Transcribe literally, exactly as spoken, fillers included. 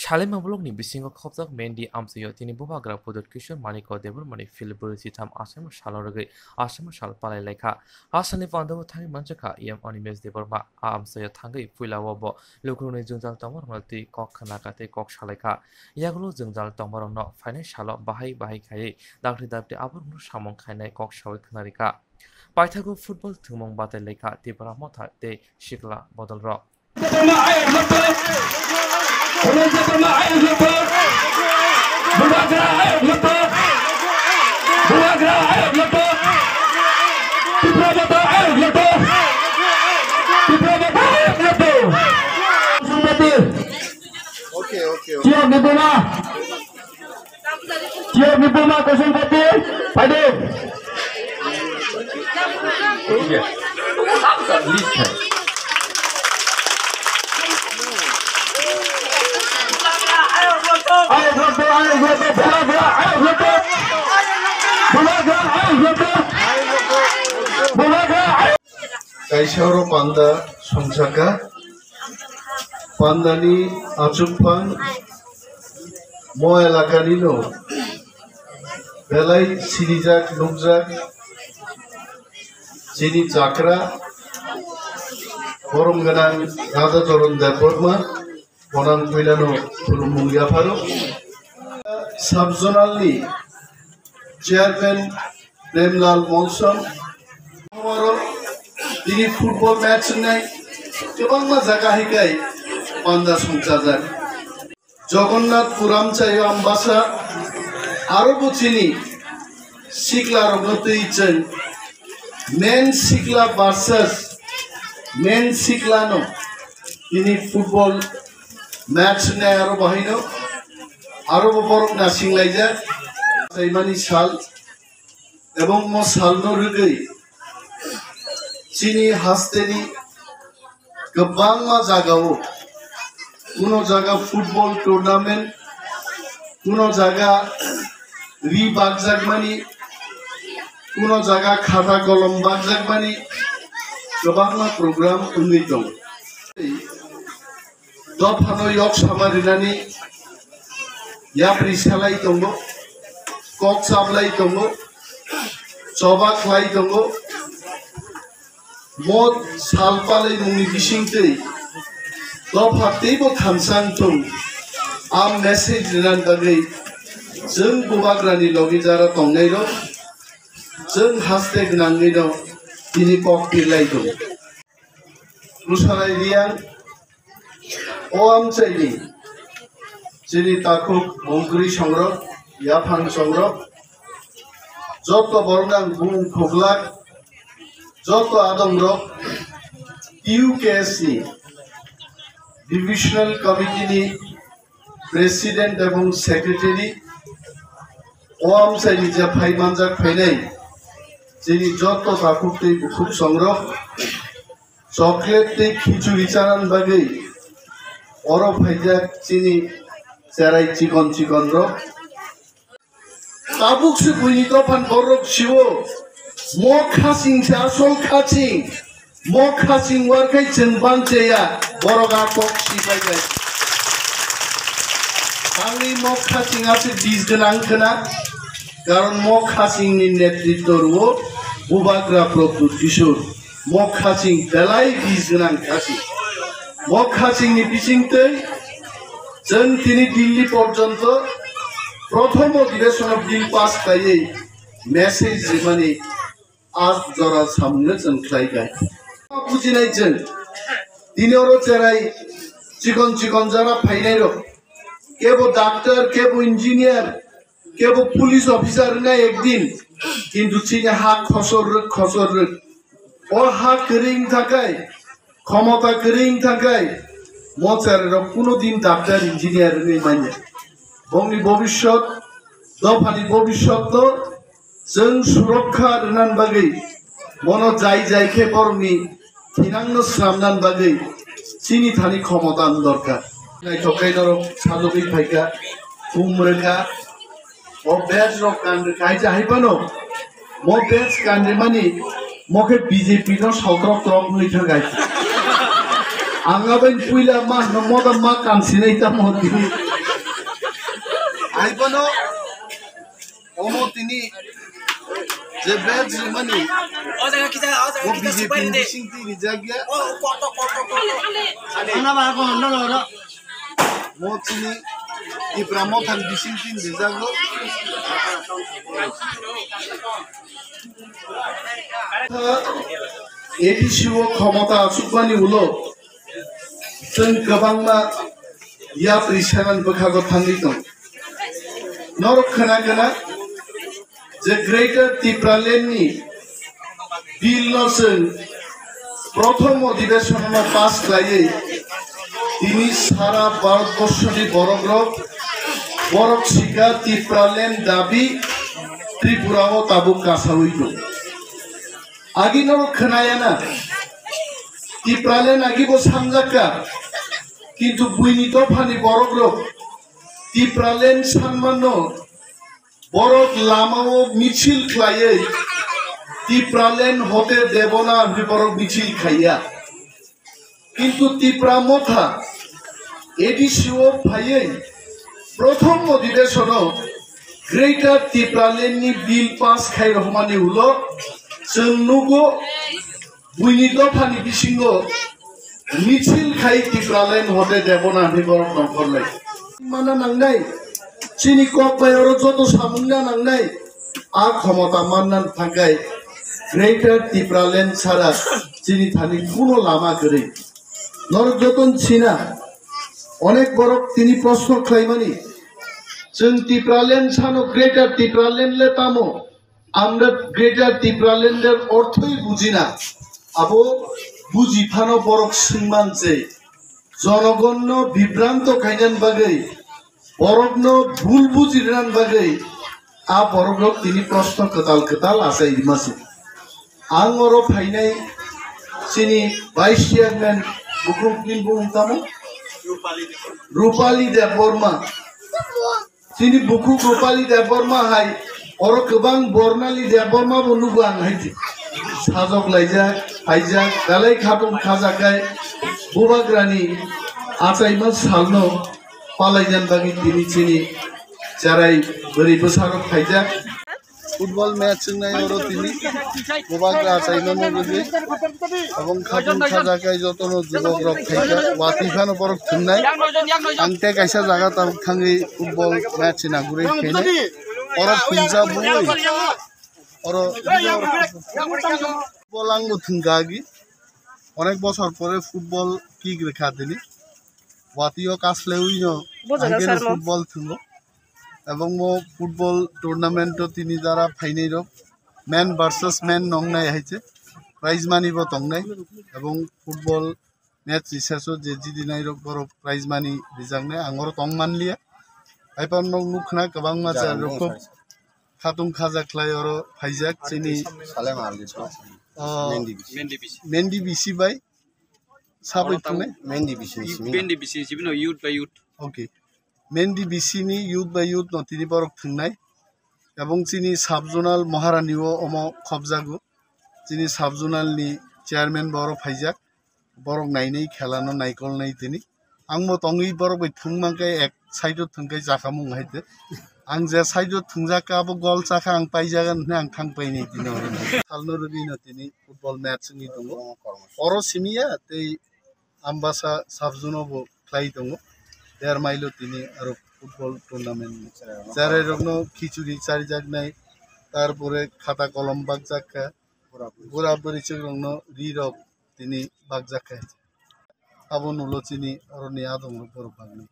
Salima blockni bisingo khopjak Mendi amchaio tini Bubagra Pradyut Kishore Manikya Debbarmani field bwrwi chitham Asaima salo rwgwi Asaima sal palai laikha. A salni pandao thangwi manjakha E M Animesh Debbarma. A amchaio thangwi puilao bo lukurokni jwngjal tongmarokno twi kok khnakha tei kok salaikha. Yagulo jwngjal tongmarokno phainai salo bahai bahai khaiwi dakti dakti aborokno samung khainai kok saui khnarikha. Paithago football thwngmung batai laikha Tipra Motha tei sikla bodolrok. Okay, okay, okay. Chiyok ni buma. Chiyok ni buma kosong kopi. Paido. Ayok loto, ayok loto, bula bula, ayok loto. Bula bula, ayok loto. Bula bula, ayok. Kaisa oro panda songchakha. Pandani achukphang mo elakani no belai sinijak nukjak chini chakra borom gwnang Raja Choron Debbarma. Bonang puilano khulumung yapharo. Sub-zonal ni chairman Premlal Molsom. Oro tini football match wngnai kwbangma jaga hai kai panda songchajak. Jagannath Puram chayo Ambasa aro bo chini sikla rokno twi chwng men sikla versus men sikla no tini football match wngnai aro bahaino aro bo borok nasing laijak. Saimani sal ebong mo salno rwgwi chini hasteni kwbangma jagao, kuno jaga football tournament, kuno jaga ri bakjakmani, kuno jaga khata kolom bakjakmani kwbangma program wngwi tongo. Dophano yok sama rinani yapri salai tongo, kok chaplai tongo, choba khlai tongo. Mo sal palaimungni bisingtwi dopha teibo thansa wng thung. A message rinani bagwi chwng Bubagrani logi jara tongnairok chwng haste gwnangwino tini kok pirlai tongo. Bwsarok riyang o amchaini chini takhuk mungkwrwi songrok, yaphang songrok, joto bornang bumung khuklak, joto adongrok, T U K S ni Divisional Committee ni President ebong Secretary, o amchaini je phai manjak phainai chini joto takhuk tei bukhuk songrok, chocolate tei khichuri chanani bagwi oro phaijak chini cherai chikon chikon rok. Tabuk se buini dophan borok sio, mo khaching se asol khaching, mo khaching warkhai chwng bang cheya, borok a kok si pai bai. Angni mo khaching ase bis gwnang khna, karon mo khaching ni netritto rwo Bubagra Pradyut Kishore. Mo khaching belai bis gwnang khaching. Mo khaching ni bisingtwi chwng tini Delhi porjonto prothom adhibeshon o bill pass khaiwi message rimani a jora samungno chwng khlai kha. Bujinai chwng tini oro cherai chikon chikon jara phainai rok, kebo doctor, kebo engineer, kebo police officer wngnai ekdin, kintu chini ha khosor rwk, khosor rwk. O ha kwrwi wng thakai, khomota kwrwi wng thakai, mo cherai rok kuno din doctor, engineer wngwi manya. Bongni bobiswt, dophani bobiswt no chwng surokha rwnan bagwi, bono jai jai khe borokni thinangno swnamnan bagwi chini thani khomota wng dorkar. Naithok khe norok sajagwi phaikha, khum rwkha, o badge rok kan rwkha, hai se hai phano mo badge kan rwmani mo khe B J P no sokrok krok wngwi thang hai se. Ang abai puila ma hwno moda ma kan sinai tamo tini. Haiphano omo tini je badge rimani, o B J P ni bising twi rijak ya. Mo tini Tipra Motha ni bising twi rijago. A D C o khomota achukmani ulo chwng kwbangma yapri senan bwkhago thangwi tong. Norok khna khna je Greater Tipraland ni bill no chwng prothom odhibeshon no pass khlaiwi tini sara Bharatborsho ni borok rok borok sika Tipraland dabi Tripura o tabuk kasawi tong. Agi norok khwnaya na, Tipraland agi bo sanjak ka, kintu buini dopha ni borok rok Tipraland sanmano borok lama o michil khlaiwi Tipraland hote debona hwnwi borok michil khaiya. Kintu Tipra Motha A D C o phaiwi prothom odhibeshono Greater Tipraland ni bill pass khai rohmani ulo chwng nugo buini dopha ni bisingo michil khai Tipraland hote debona hwnwi borok tongkhorlai. Mana nangnai, chini kok bai oro joto samung na nangnai, a khomota manna thangkai Greater Tipraland sara chini thani kuno lama kwrwi. Norok joton sina, onek borok tini proshno khlaimani, chwng Tipraland sano Greater Tipraland le tamo? Amra Greater Tipraland er orthoi bujina, abo buji phano borok swngman je jonogonno bibranto khainani bagwi, borokno bhul buji rwnani bagwi a borok rok tini proshno kwtal kwtal achai rima se. Ang oro phainai chini Vice Chairman bukhuk ni bumung tamo? Rupali Debbarma. Chini bukhuk Rupali Debbarma hai oro kwbang Bornali Debbarma bo nugo ang hai di. Sajok laijak, phaijak, belai khatung khajakai bubagrani achaima salno palaijan bagwi tini chini cherai bwrwi bwsarok phaijak. Football match wngnai oro tini bubagra achaimano rwgwi. Abong khatung khajakai jotono jubok rok phaijak. Watwi phano borok thwngnai. Ang tei kaisa jaga tabuk thangwi football match nagurwi khainai. Oro thwngjak bui. Oro football ang bo thwngkha agi. Onek bosor pore football kick rwkha tini. Watwi o kaslewino football thwngo. Ebong bo football tournament o tini jara phainai rok man versus man nongnai hai se prize money bo tongnai. Ebong football match ni seso je jidinai rok borok prize money rijaknai, ang oro tong manliya. Haiphano nok nukha kwbangma chair rok khub khatung khaja khlai oro phaijak chini Mendi bisi bai sabai thungnai. Mendi bisi bino youth by youth. Okay. Mendi bisi ni youth by youth no tini borok thwngnai. Ebong chini sub zonal Maharani o omo khobjago. Chini sub zonal ni chairman bo oro phaijak. Borok nainai khela no naikolnai tini. Ang bo tongwi borok bai thwngmang khe ek side o thwngkhe chakamung hai de. Ang je side o thwngjak khe abo gol chakha ang paijagan hwnwi ang thang painai tini oro. Salno rwgwi no tini football match wngwi tongo. Oro simi ya tei Ambasa sub zone o bo khlai tongo. Der mile o tini aro football tournament ni cherai rokno khichuri charijaknai, tarpore khata kolom bakjak kha, bura bwrwi chwk rokno ri rok tini bakjak kha. Abo nulo chini oroni adong rok borok bagwi.